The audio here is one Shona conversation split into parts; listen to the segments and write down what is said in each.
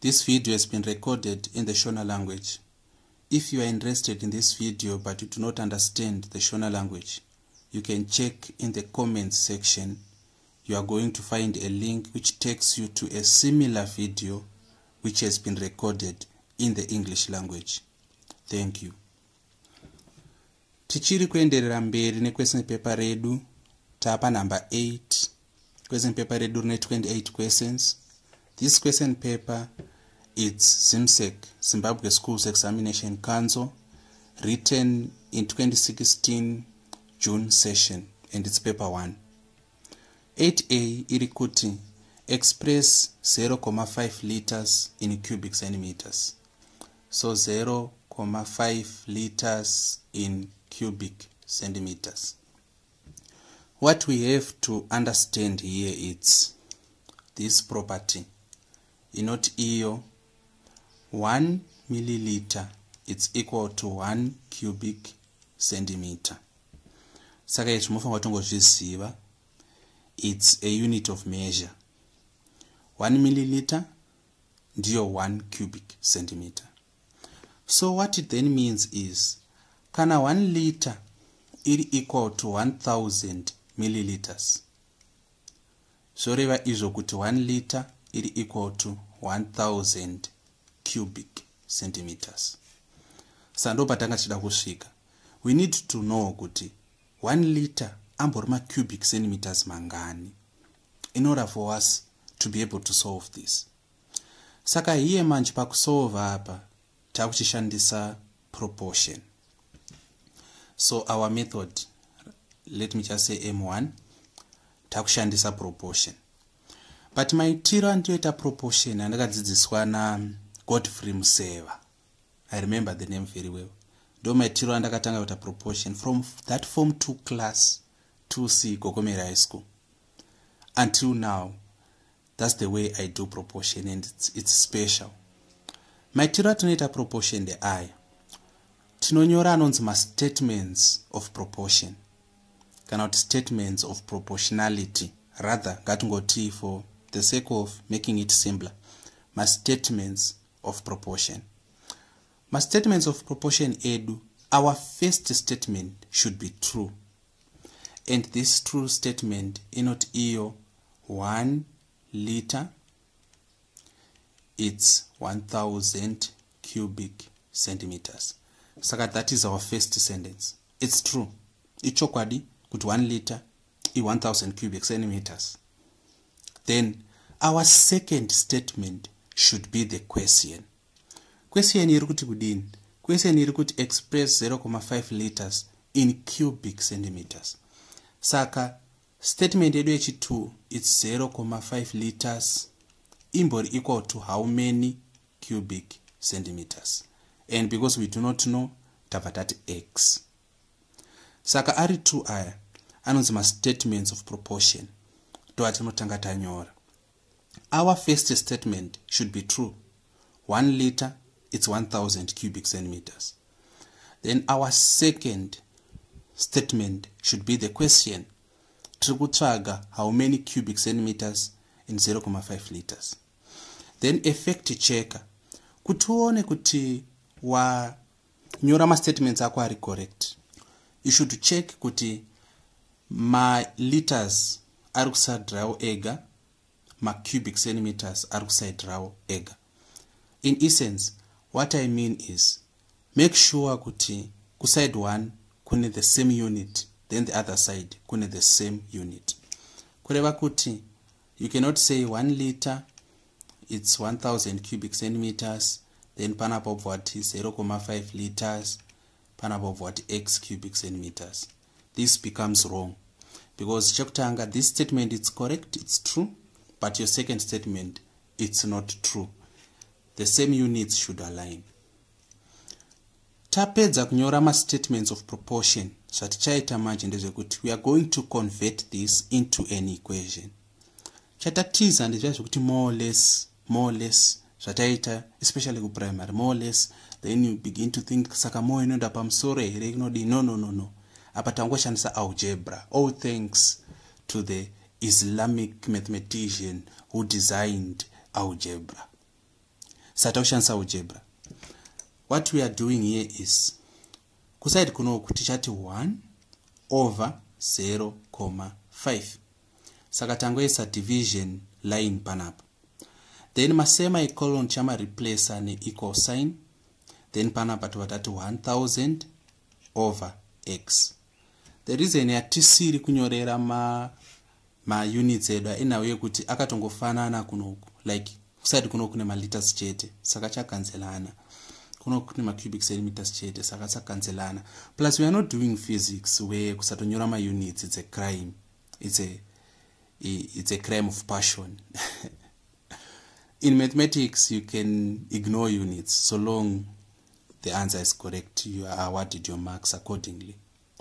This video has been recorded in the Shona language. If you are interested in this video but you do not understand the Shona language, you can check in the comments section. You are going to find a link which takes you to a similar video which has been recorded in the English language. Thank you. Tichiri kuenderera mberi nequestion paper redu. Tapa number 8. Question paper redu rine 28 questions. This question paper, it's ZIMSEC, Zimbabwe Schools Examination Council, written in 2016 June session, and it's paper 1. 8A iri kuti express 0,5 liters in cubic centimeters. So 0,5 liters in cubic centimeters. What we have to understand here is this property inoti iyo 1 milliliter, it's equal to 1 cubic centimeter. Saka izvi munofanira kutongozviziva. It's a unit of measure. 1 milliliter ndiyo 1 cubic centimeter. So what it then means is kana 1 liter iri equal to 1000 milliliters, zvoreva izvo kuti 1 liter iri equal to 1000 cubic centimeters. Saka ndo patanga tichida kusvika. We need to know kuti 1 liter ambori macubic centimeters mangani in order for us to be able to solve this. Saka hiye manje pakusolva apa takuchishandisa proportion. So our method, let me just say M1, takushandisa proportion. But maitiro andinoita proportion andakadzidziswa naGodfrey Museva, I remember the name very well, ndo maitiro andakatanga kuita proportion from that form 2 class 2C, Gokomere High School, until now. That's the way I do proportion, and it's special. Maitiro atinoita proportion ndeaya: tinonyora anonzi mastatements of proportion, kana kuti statements of proportionality rather. Ngatingoti, for the sake of making it simpler, mastatements of proportion. Mastatements of proportion edu, our first statement should be true, and this true statement inoti iyo 1 liter, it's 1000 cubic centimeters. Saka that is our first sentence. It's true, ichokwadi kuti 1 liter i1000 cubic centimeters. Then our second statement should be the question. Question iri kuti kudini? Question iri kuti express 0,5 liters in cubic centimeters. Saka statement yedu yechi2, it's 0,5 liters imbori equal to how many cubic centimeters? And because we do not know, tabva tati x. Saka ari 2 aya anonzi mastatements of proportion, ndo atinotanga tanyora. Our first statement should be true: 1 liter, it's 1000 cubic centimeters. Then our second statement should be the question. Tiri kutsvaga how many cubic centimeters in 0,5 liters. Then a fact checker, kuti uone kuti wanyora mastatements ako ari correct, you should check kuti maliters ari kuside rawo ega, macubic centimeters ari kuside rawo ega. In essence, what I mean is make sure kuti kuside 1 kune the same unit, then the other side kune the same unit. Kureva kuti you cannot say 1 liter, it's 1000 cubic centimeters, then panapa ubva wati 0,5 liters, panapa ubva wati x cubic centimeters. This becomes wrong because chekutanga, this statement, it's correct, it's true, but your second statement, it's not true. The same units should align. Tapedza kunyora mastatements of proportion, zvatichaita manje ndezvekuti we are going to convert this into an equation. Chatatiza ndezviya zvekuti more or less, more or less, zvataita especially kuprimary, more or less. Then you begin to think, saka more inoenda pamusoro here, inodii? No, apa tangoshandisa algebra. All thanks to the Islamic mathematician who designed algebra. Saka takushandisa algebra. What we are doing here is, kuside kunoku tichati 1 over 0,5. Saka tangoisa division line panapa, then masemicolon chamareplacer neequal sign. Then panapa tobva tati 1000 over x. The reason yatisiri kunyorera maunits edu inhau yekuti akatongofanana kunoku, like kuside kunoku kune maliters chete, saka chakanzelana. Kunoku kune macubic centimeters chete, saka chakanzelana. Plus we are not doing physics, where kusatonyora maunits, it's a crime, it's a crime of passion. In mathematics you can ignore units so long the answer is correct. You are awarded your marks accordingly.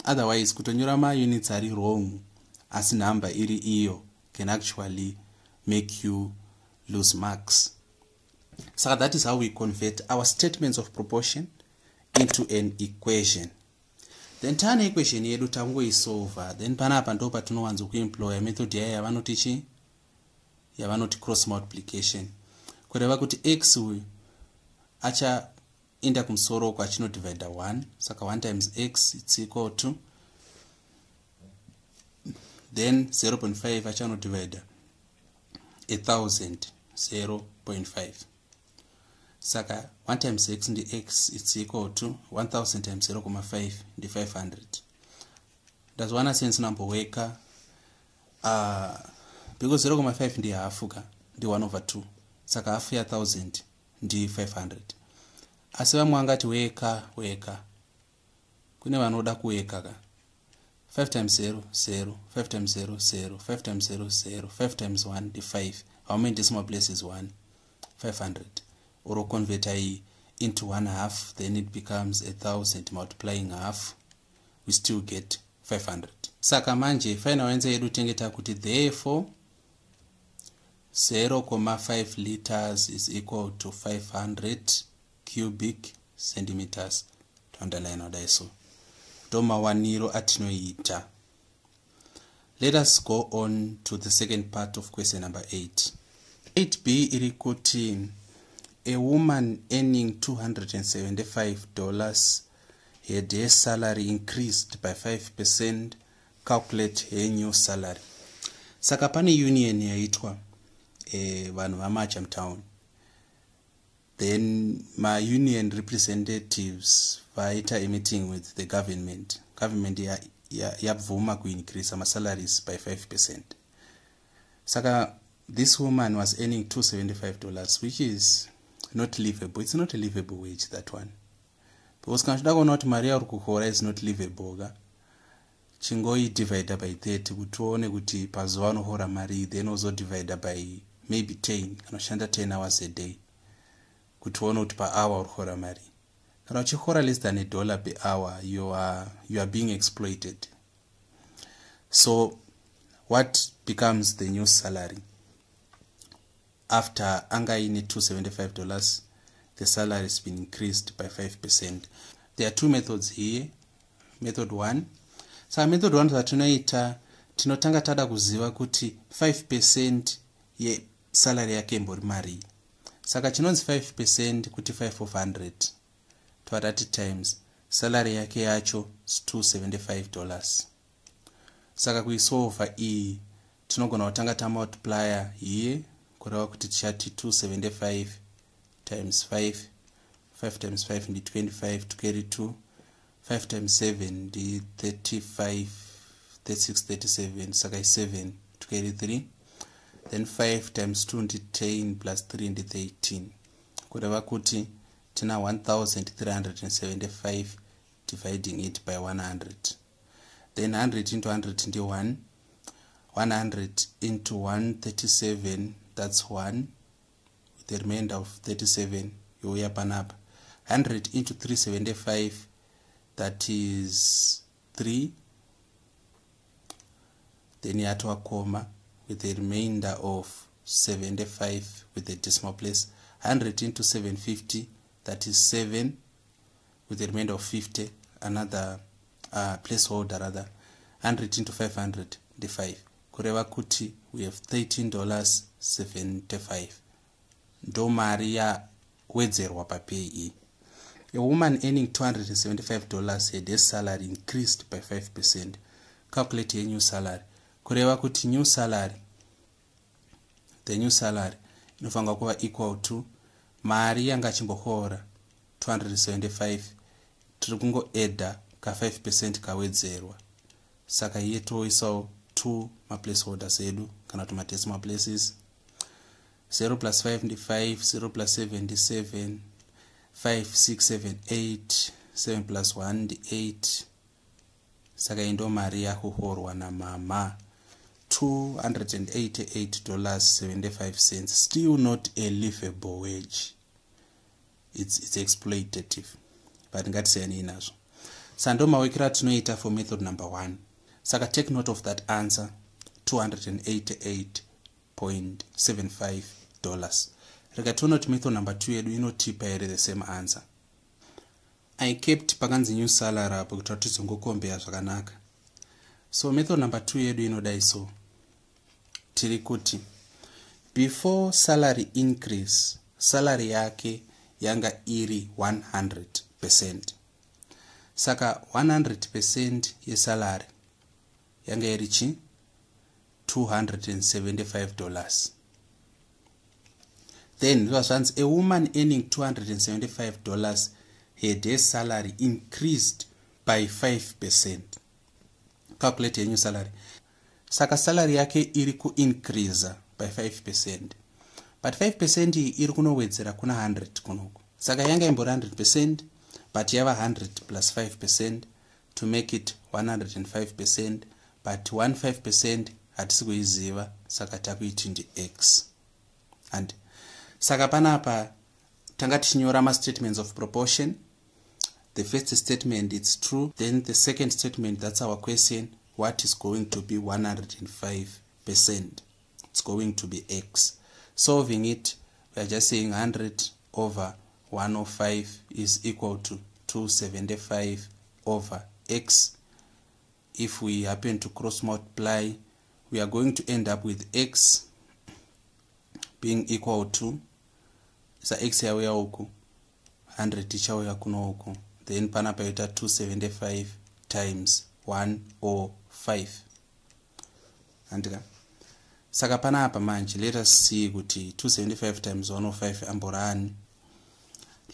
Otherwise, kutonyora maunits ari wrong asi nhamba iri iyo can actually make you lose marks. Saka that is how we convert our statements of proportion into an equation. Then taane equation yedu, tangoisolva. Then panapa ndo patinowanzo kuemploya method yaya yavanoti chi yavanoti cross multiplication, kureva kuti x uyu achaenda kumusoro uko achinodivida 1. Saka 1 times x, it's equal to, then 0.5 achanodivida 1000, 0.5. Saka 1 times x ndi x, it's equal to 1000 times 0.5 ndi 500. Ndazowana sense namboweka, because 0.5 ndi hafu ka, ndi 1 over 2. Saka hafu ya 1000 ndi 500. Asi vamwe vangati weka weka, kune vanoda kuweka ka. 5 times 0, 0, 5 times 0, 0, 5 times 0, 0, 5 times 1 ndi 5. How many decimal places? 1. 500, or convert iyi into one half, then it becomes 1000 multiplying half, we still get 500. Saka manje final answer yedu tenge takuti therefore 0,5 liters is equal to 500 cubic centimeters. Tounderline kudai. So ndomawaniro atinoita. Let us go on to the second part of question number 8. 8b iri kuti a woman earning $275 had her salary increased by 5%. Calculate her new salary. Saka pane union yaitwa, vanhu vamacha mutown. Then maunion representatives vaita a meeting with the government. Government yabvuma ya kuincreasa masalaries by 5%. Saka this woman was earning $275, which is not livable. It's not a livable wage, that one, because kana uchida kuona kuti mari yauri kuhora is not livable ka, chingoidivida by 30 kuti uone kuti pazuva unohora mari. Then uzodivida by maybe 10 kana uchishanda 10 hours a day, kuti uone kuti pahour uri kuhora mari. Kana uchihora less than a dollar per hour, you are being exploited. So what becomes the new salary? After anga aine $275, the salary has been increased by 5%. There are two methods here. Method 1. Saka method 1, zvatinoita, tinotanga tada kuziva kuti 5% yesalary yake imbori marii. Saka chinonzi 5% kuti 5 of 100, tova tati times salary yake yacho $275. Saka kuisolva iyi, tinogona kutanga tamultiplya here, kureva kuti tichati 275 times 5. 5 times 5 ndi 25, to carry 2. 5 times 7 ndi 35, 36, 37, saka i7, to carry 3. Then 5 times 2 ndi 10, plus 3 ndi 13, kureva kuti tina 1375 dividing it by 100. Then 100 into 100 ndi 1. 100 into 137, that's 1 with the remainder of 37, youya panapa. 100 into 375, that is 3, then yatova comma with the remainder of 75 with the decimal place. 100 into 750, that is 7 with the remainder of 50, another placeholder rather. 100 into 500 ndi 5, kureva kuti we have $13.75, ndo mari. Kuwedzerwa papay iyi. A woman earning $275 had her salary increased by 5%. Calculate her new salary. Kureva kuti new salary, the new salary inofanira kuva equal to mari yanga achimbohora 275, tiri kungoadda ka5% kawedzerwa. Saka iye toisawo 2 maplaceholders edu kana kuti madecimal places. 0 plus 5 ndi 5, 0 plus 7 ndi 7, 5 6 7 8, 7 plus 1 ndi 8. Saka iyi ndo mari yakuhorwa namama, $288.75. Still not a livable wage. It's exploitative, but ngatisiyanei nazvo. Saka ndo mawekero atinoita for method number 1. Saka take note of that answer, $288.75. Rega tione kuti method number 2 yedu inotipa here the same answer. I kept pakanzi new salary apo kuitira kuti tizongocompare zvakanaka. So method number 2 yedu inodai. So tiri kuti before salary increase, salary yake yanga iri 100%. Saka 100% yesalary yanga iri chi $275. Then zvanzi a woman earning $275 had her salary increased by 5%. Calculate her new salary. Saka salary yake iri kuincreasa by 5%, but 5% iyi iri kunowedzera kuna 100 kunoku. Saka yanga imbori 100%, but yava 100 plus 5% to make it 105%, but 15% hatisi kuiziva, saka takuiti ndi x. And saka panapa tanga tichinyora mastatements of proportion. The first statement, it's true. Then the second statement, that's our question: what is going to be 105%? It's going to be x. Solving it, we are just saying 100 over 105 is equal to 275 over x. If we happen to cross multiply, we are going to end up with x being equal to, sa x yauya uku, 100 ichauya kuno uku, then panapa yoita 275 times 105, handika? Saka panapa manje let us see kuti 275 times 105 amborani.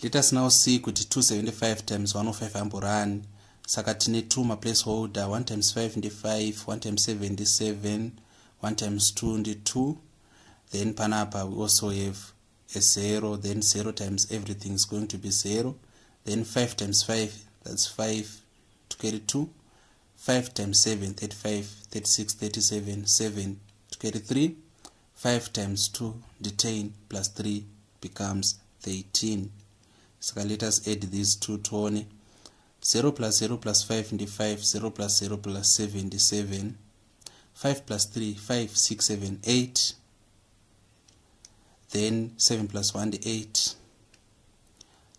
Let us now see kuti 275 times 105 amborani. Saka tine 2 maplaceholder. 1 times 5 ndi 5, 1 times 7 ndi 7, 1 times 2 ndi 2. Then panapa we also have a 0. Then 0 times everything is going to be 0. Then 5 times 5, that's 5 to carry 2. 5 times 7, 35, 36, 37, 7 to carry 3. 5 times 2 ndi 10, plus 3 becomes 13. Saka let us add these two tione. 0 plus 0 plus 5 ndi 5, 0 plus 0 plus 7 ndi 7, 5 plus 3, 5 6 7 8, then 7 plus 1 ndi 8.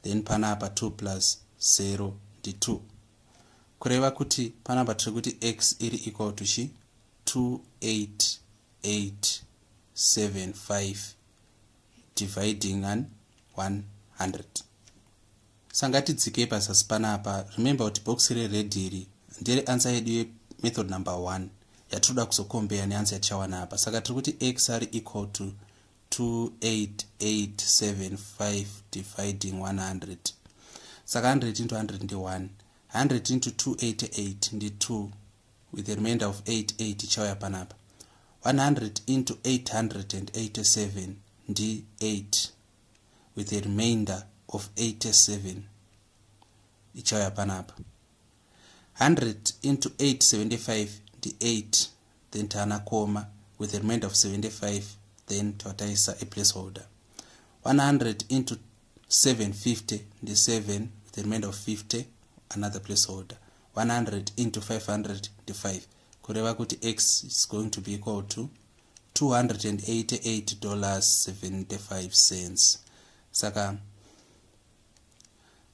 Then panapa 2 plus 0 ndi 2. Kureva kuti panapa tiri kuti x iri equal to chi 28875 dividing an 100. Saka ngatidzikei pazasi panapa. Remember kuti box rered iri ndere answer yedu yemethod number 1 yatinoda kuzocompare neanswer yatichawana apa. Saka tiri kuti x ari equal to 28875 dividing 100. Saka 100 into 100 ndi 1, 100 into 288 ndi 2 with the remainder of 88 ichauya panapa. 100 into 887 ndi 8 with a remainder of 87 ichauya panapa. 100 into 875 ndi 8, then taana comma with a remainder of 75, then tawataisa a placeholder. 100 into 750 ndi 7 with a remainder of 50, another placeholder. 100 into 500 ndi 5. Kureva kuti x is going to be equal to $288.75.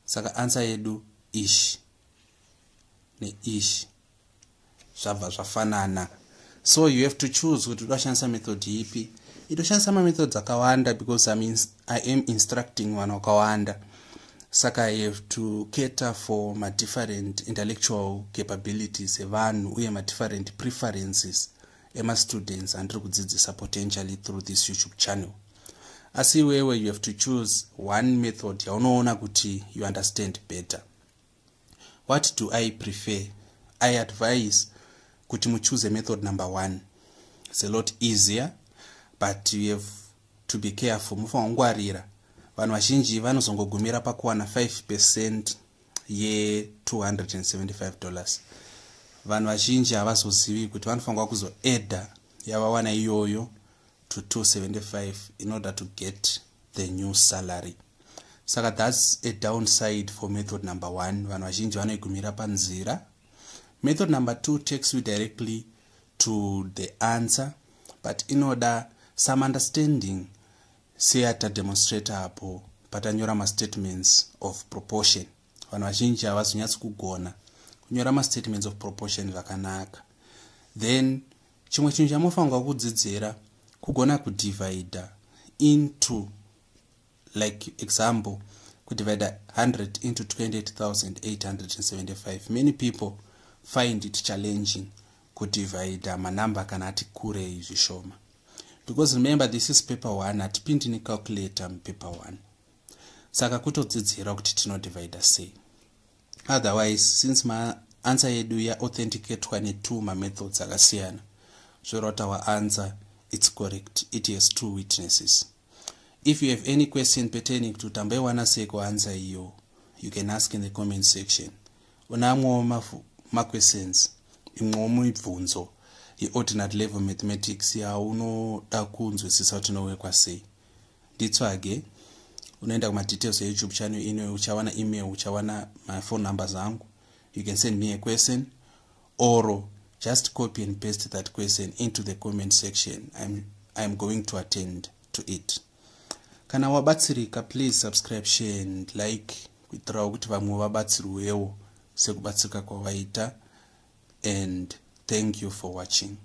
Saka answer yedu ishi neishi zvabva zvafanana. So you have to choose kuti uda kushandisa method ipi. Itoshandisa mamethods akawanda because I am instructing vanhu vakawanda, saka I have to cater for madifferent intellectual capabilities evanhu uye madifferent preferences emastudents andiri kudzidzisa potentially through this YouTube channel. Asi iwewe you have to choose one method yaunoona kuti you understand better. What do I prefer? I advise kuti muchoose method number one. It's a lot easier, but you have to be careful. Mufanira kungwarira. Vanhu vazhinji vanozongogumira pakuwana 5% ye$275. Vanhu vazhinji havazozivi kuti vanofanirwa kuzoadda yavawana iyoyo to 275 in order to get the new salary. Saka that's a downside for method number one. Vanhu vazhinji vanoigumira panzira. Method number two takes you directly to the answer, but inoda some understanding seyatademonstrata apo patanyora mastatements of proportion. Vanhu vazhinji havazonyatsi kugona kunyora mastatements of proportion zvakanaka. Then chimwe chinhu chamufanirwa kudzidzira kugona kudivida into, like example, kudivida 100 into 28,875. Many people find it challenging kudivida manamba kana ati kurei zvishoma, because remember, this is paper 1. Hatipindi necalculator mupaper 1, saka kutodzidzira kuti tinodivida sei. Otherwise, since maanswer yedu yaauthenticatwa netwo mamethods akasiyana, zvoreva kuti our answer, it's correct. It has two witnesses. If you have any question pertaining to tambaiwana sei kuanswer iyo, you can ask in the comment section. Unamwewo maquestions, imwewo mibvunzo yeordinary level mathematics yaunoda kunzwisisa kuti inowekwa sei, nditsvage. Unoenda kumadetails eYouTube channel ino, uchawana email, uchawana maphone numbers angu. You can send me a question or just copy and paste that question into the comment section. I'm going to attend to it. Kana wabatsirika, please subscribe, share and like, kuitirawo kuti vamwe vabatsirwewo sekubatsirika kwavaita. And thank you for watching.